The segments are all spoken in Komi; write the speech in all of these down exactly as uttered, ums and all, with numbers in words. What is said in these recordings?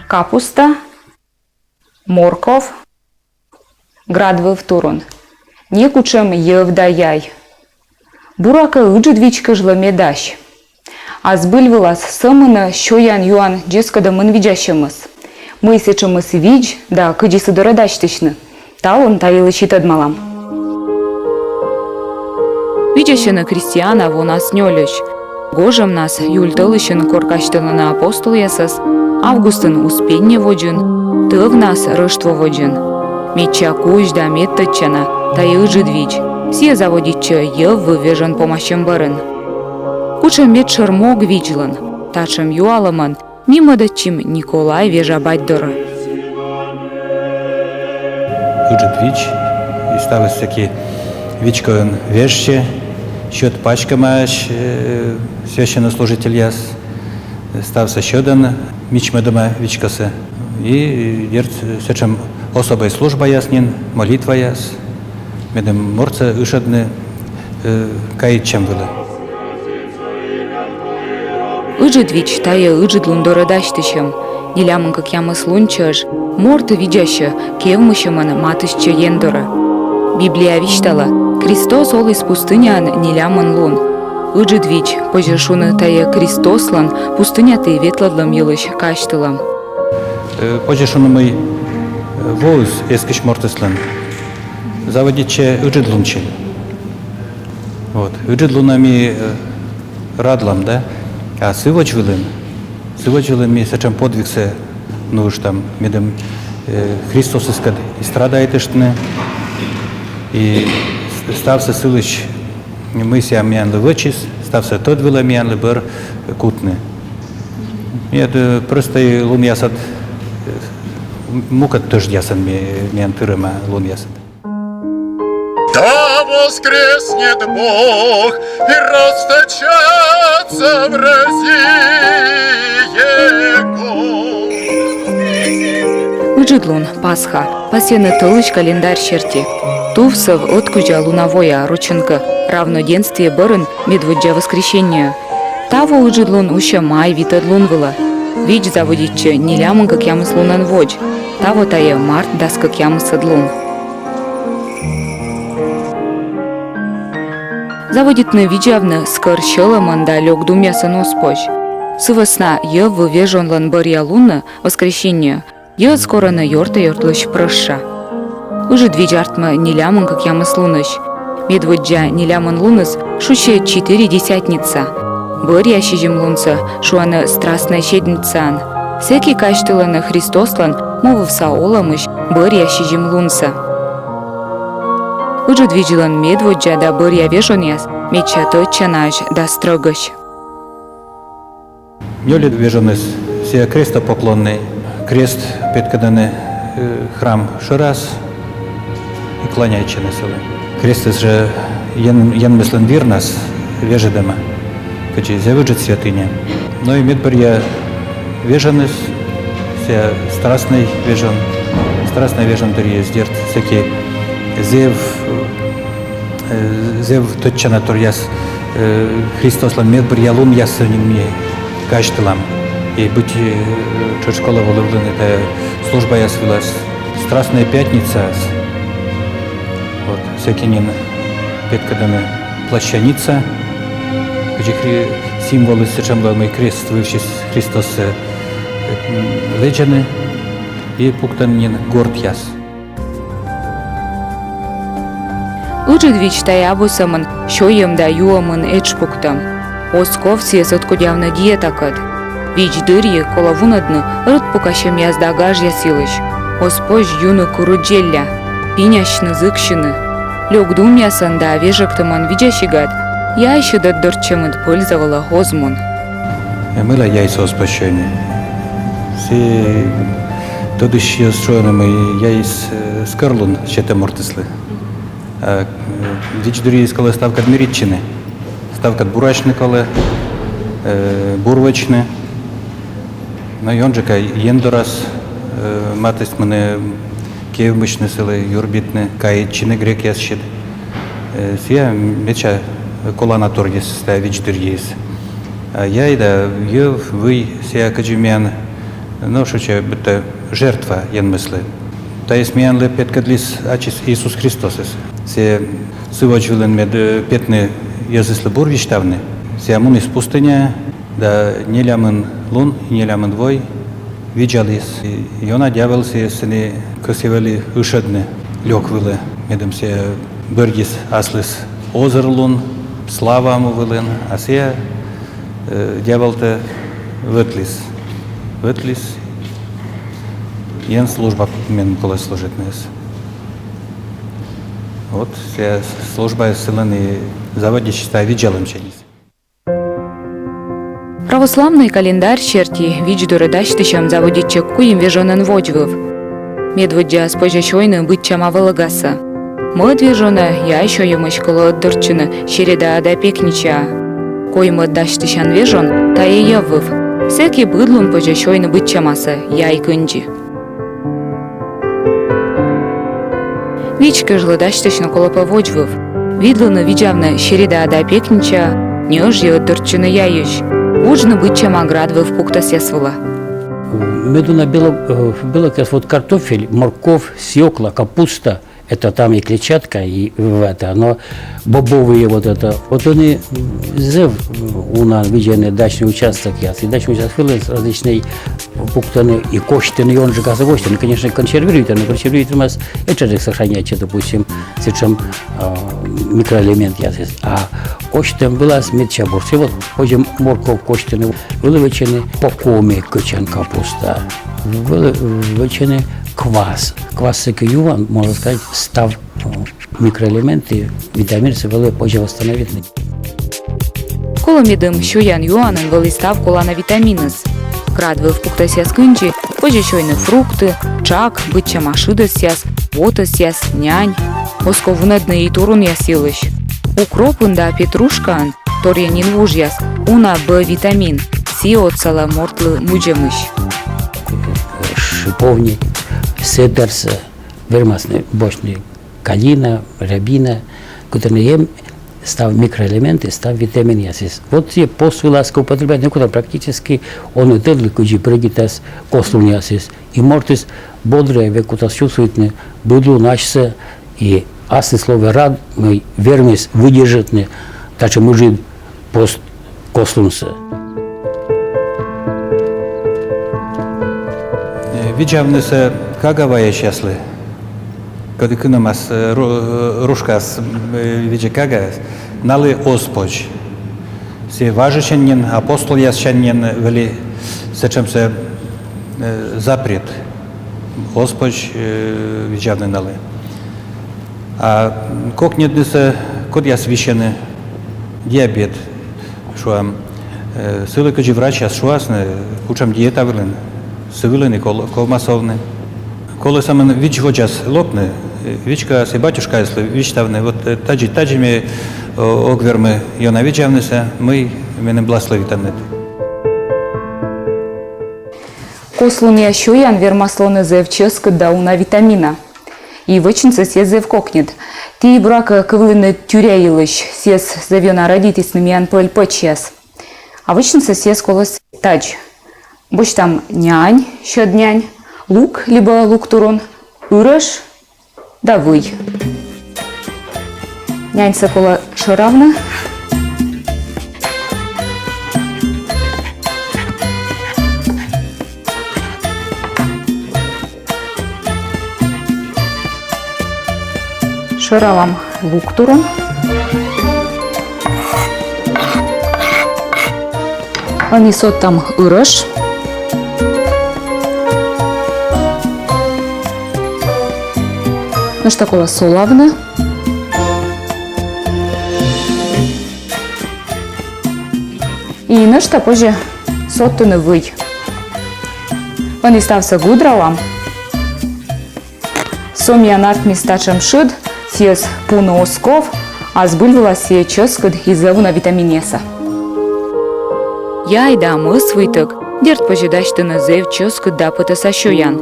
Капуста, морков, град выв турун. Некутшӧм йӧв да яй. Буракӧ, Ыджыдвидз кежлӧ ме дась. А збыль вылас сӧмын-ӧ сёян-юан дзескӧдӧмын видзасьӧмыс? Мый сэтшӧмыс видз да кыдзи сы дорӧ дасьтысьны? Талун та йылысь и тӧдмалам. Видзасьӧны крестьяна вонас нёльысь. Гожӧмнас, июль тӧлысьын, кор казьтылӧны апостолъясӧс, августын Успенньӧ водзын, тӧвнас Рӧштво водзын. Медся кузь да медтӧдчана — тайӧ Ыджыдвидз. Сійӧ заводитчӧ йӧввыв вежон помасьӧм бӧрын. Кутшӧм медшӧр мог видзлӧн? Татшӧм юалӧмӧн ми мӧдӧдчим Николай вежа бать дорӧ. Ыджыдвидз, и ставыс сэки вичкоын вежсьӧ, сьӧд паськӧмаӧсь, э, священнослужительяс, ставсӧ сьӧдӧны мичмӧдӧма вичкосӧ. И, э, дерт, сэтшӧм особӧй службаяс нин, молитваяс, медым мортсӧ ышӧдны, э, каитчӧм вылӧ. Ыджыдвидз — тайӧ Ыджыд лун дорӧ дасьтысьӧм. Нелямын кӧкъямыс лун чӧж морт видзасьӧ, кевмысьӧмӧн матыстчӧ Ен дорӧ. Библия висьталӧ: Христос оліс пустыняын нелямын лун. Ыджыдвидз, позьӧ шуны, тайӧ Христослӧн пустыняті ветлӧдлӧм йылысь казьтылӧм. Э, позьӧ шуны, мый, э, воыс эскысь мортыслӧн заводитчӧ Ыджыд лунсянь. Вот. Ыджыд лунӧ ми, э, радлам, да? А сы водзвылын, сы водзвылын ми сэтшӧм подвигсӧ нуыштам, медым, э, Христосыскӧд и страдайтыштны, и с-, ставсӧ сылысь, мый сійӧ миянлы вӧчис, ставсӧ тӧд вылӧ миянлы бӧр кутны. Мед, э, простӧй лунъясад, э, мукӧд тӧждъясӧн ми-, миян тырӧма лунъясад. Да воскреснет Бог и расточатся врази Его. Ыджыд лун, Пасха, пасйӧны тӧлысь календарь серти. Тувсӧв ӧткузя луна воя, рочӧн кӧ, равноденствие бӧрын медводдза воскресенньӧӧ. Таво Ыджыд лун усьӧ май витӧд лун вылӧ. Видз заводитчӧ нелямын кӧкъямыс лунӧн водз. Таво тайӧ март дас кӧкъямысӧд лун. Заводитны видзавны скӧр сьӧлӧмӧн да лёк думъясӧн оз позь. Сы вӧсна йӧввыв вежонлӧн бӧръя лунӧ, воскресенньӧӧ, йӧз корӧны ёрта-ёртлысь прӧшша. Ыджыдвидз артмӧ нелямын кӧкъямыс лунысь. Медводдза нелямын луныс шусьӧ Четыредесятница. Бӧръя сизим лунсӧ шуӧны Страстнӧй седмицаӧн. Сэки казьтылӧны Христослӧн мувывса олӧмысь бӧръя сизим лунсӧ. Ыджыдвидзлӧн медводдза да бӧръя вежонъяс медся тӧдчанаӧсь да стрӧгӧсь. Нёльӧд вежоныс — сійӧ крестопоклоннӧй. Крест петкӧдӧны, э, храм шӧрас и кланяйтчӧны сылы. Крестыс жӧ Ен-, Енмыслӧн вирнас вежӧдӧма, кыдзи зэв ыджыд святыня. Но и медбӧръя вежоныс — сійӧ страстнӧй вежон. Страстнӧй вежон дырйиыс, дерт, сэки зэв, э, зэв тӧдчанаторъяс, э, Христослӧн медбӧръя лунъяссӧ нин ми казьтылам. И быть, э, тшӧтш колӧ волывлыны тайӧ службаяс вылас. Страстная пятницаас. Вот, сэки нин петкӧдӧны Плащаница, кыдзи хри-, символыс сэтшӧм лоӧ, мый крест вывсьыс Христосӧс, э, м, лэдзӧны и пуктӧны нин гортъяс. Ыджыдвидз — тайӧ абу сӧмын сёйӧм да юӧмын этш пуктӧм. Оз ков сійӧс ӧткодявны диетакӧд. Видз дырйи колӧ вунӧдны рытпукасьӧмъяс да гажъяс йылысь. Оз позь юны курыд зелля, пинясьны, зыксьыны. Лёк думъясӧн да вежӧктӧмӧн видзасигад, яй сьӧд ӧтдортчӧмыд пӧльза вылӧ оз мун. Э, мыйла яйсӧ оз позь сёйны? Сійӧ тӧдысьяс шуӧны, мый яйыс, э, скӧрлун сетӧ мортыслы. А, э, видз дырйиыс колӧ ставкӧд миритчыны. Ставкӧд бурасьны колӧ, э, бур вӧчны. Но ёнджыка Ен дорас, э, матыстмыны кевмысьны сылы, юрбитны, каитчыны грекъяссьыд. Э, сія медся коланаторйыс, тайӧ видз дырйиыс. А яй да йӧв, вый, сія кыдзи миян, но, шуам, быттьӧ жертва Енмыслы. Тайӧс миянлы петкӧдліс ачыс Иисус Христосыс. Сія сы водзвылын, мед, э, петны йӧзыслы бур висьтавны, сія муніс пустыняӧ, да нелямын лун, нелямын вой видзаліс. И ёна дявӧл сійӧс сэні кӧсйӧ вӧлі ышӧдны лёк вылӧ, медым сія бӧрйис аслыс озырлун, слава му вылын, а сія, э, дявӧлтӧ вӧтліс. Вӧтліс Ен служба, мен колӧ служитныс. Вот сія службаыс сылӧн и заводитчис, тайӧ видзалӧм сяньыс. Православнӧй календарь серти видз дорӧ дасьтысьӧм заводитчӧ куим вежонӧн водзвыв. Медводдзаас позьӧ сёйны быдсяма вӧлӧгасӧ. Мӧд вежонӧ яй сёйӧмысь колӧ ӧтдортчыны середа да пекничаӧ. Коймӧд дасьтысян вежон — тайӧ йӧввыв. Сэки быд лун позьӧ сёйны быдсямасӧ яй кындзи. Видз кежлӧ дасьтысьны колӧ пӧ водзвыв. Видлыны видзавны середа да пекничаӧ, нёжйӧ ӧтдортчыны яйысь. Вуджны быдсяма град выв пуктасъяс вылӧ. Медуна белок, э, белокъяс, вот картофель, морковь, свёкла, капуста, это там и клетчатка, и в это, но бобовые вот это. Вот ӧні, м, зэв, м, унаӧн видзӧны дачный участокъяс, и дачный участок вылас различнӧй пуктӧны и косьтӧны, ёнджыкасӧ косьтӧны. Конечно, консервируйтӧны, консервируйтӧмас этшаджык сохраняйтчӧ, допустим, сэтшӧм, а, микроэлементъясыс. А косьтӧм вылас медся бурсӧ. Вот позьӧ морковь косьтны, вӧлі вӧчӧны по-коми кӧчан капуста, вӧлі вӧчӧны квас. Квас сэки юан, можно сказать, став, э, микроэлементы, витаминъяссӧ вӧлі позьӧ восстановитны. Колӧ, медым сёян-юанын вӧлі став колана витаминыс. Град выв пуктасъяс кындзи позьӧ сёйны фрукты, тшак, быдсяма шыдӧсъяс, вотӧсъяс, нянь. Оз ков вунӧдны и турунъяс йылысь. Укропын да петрушкаын торйӧн нин вужъяс уна Б витамин, сійӧ отсалӧ мортлы мудзӧмысь. Шиповник, седӧрсӧ вермасны босьтны, калина, рябина, кытӧні эм став микроэлементы, став витаминъясыс. Вот сійӧ пост вылас кӧ употребляйтны, некутшӧм практически он и тӧдлы, кыдзи прӧйдитас кослунъясыс. И мортыс бодрӧя век кутас чувствуйтны быд лун асьсӧ, и аслыс лоӧ рад, мый вермис выдержитны татшӧм ыджыд пост кослунсӧ. Э, видзавнысӧ кага вайысьяслы, коді кынӧмас, э, ру-, э, рушкас, э, видзӧ кагаӧс, налы оз позь. Сійӧ важысянь нин, апостолъяссянь нин вӧлі сэтшӧмсӧ, э, запрет. Оз позь, э, видзавны налы. А кокньӧднысӧ кодъяс висьӧны, диабет, шуам, э, сылы кыдзи врачьяс шуасны, кутшӧм диета вылын, сы вылын и кол-, ковмас овны. Колӧ сӧмын видз водзас локны, э, вичкоас и батюшкаяслы висьтавны, вот, э, тадзи, тадзи ме, э, ог вермы ёна видзавнысӧ, мый меным благословитанныд. Кослунъя сёян вермас лоны зэв чӧскыд да уна витамина. И вӧчнысӧ сійӧс зэв кокньыд. Ті, буракӧ, кывлінныд тюря йылысь, сійӧс зэв ёна радейтісны миян пӧль-пӧчьяс. А вӧчнысӧ сійӧс колӧ тадз. Босьтам нянь, сьӧд нянь, лук либӧ луктурун, ырӧш да вый. Няньсӧ колӧ шӧравны. Шӧравам луктурун. Ӧні содтам ырӧш. Нӧшта колӧ солавны. И нӧшта позьӧ содтыны вый. Ӧні ставсӧ гудралам. Со миян артмис татшӧм шыд, сійӧс пуны оз ков, а збыль вылас сійӧ чӧскыд и зэв уна витаминъяса. Яй да мӧс выйтӧг Дерт, позьӧ дасьтыны зэв чӧскыд да пӧтӧса сёян.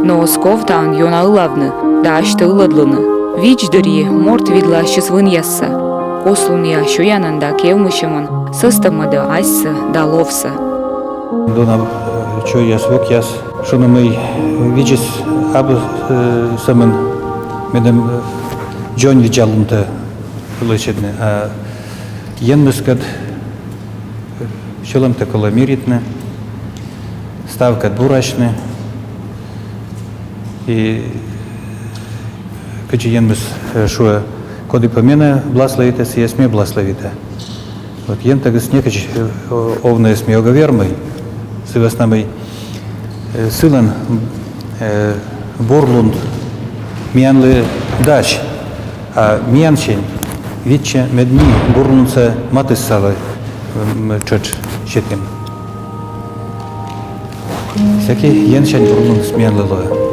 Но оз ков таын ёна ылавны да асьтӧ ылӧдлыны. Видз дырйи морт видлӧ ассьыс вынъяссӧ. Кослунъя сёянӧн да кевмысьӧмӧн сӧстӧммӧдӧ асьсӧ да ловсӧ. Дона, э, чойяс, вокъяс. Шуны, мый видзыс абу, э, сӧмын, медым, э, дзоньвидзалунтӧ лӧсьӧдны, а Енмыскӧд сьӧлӧмтӧ колӧ миритны, ставкӧд бурасьны. И кыдзи Енмыс, э, шуӧ: «Коді пӧ менӧ благословитӧ, сійӧс ме благословита». Вот Ентӧгыс некыдз, э, о-, овнысӧ ми ог вермӧй, сы вӧсна мый, э, сылӧн, э, бурлун миянлы дась, а миянсянь виччысьӧ, мед ми бурлунсӧ матыссалы, м, тшӧтш сетім. Сэки Енсянь бурлуныс миянлы лоӧ.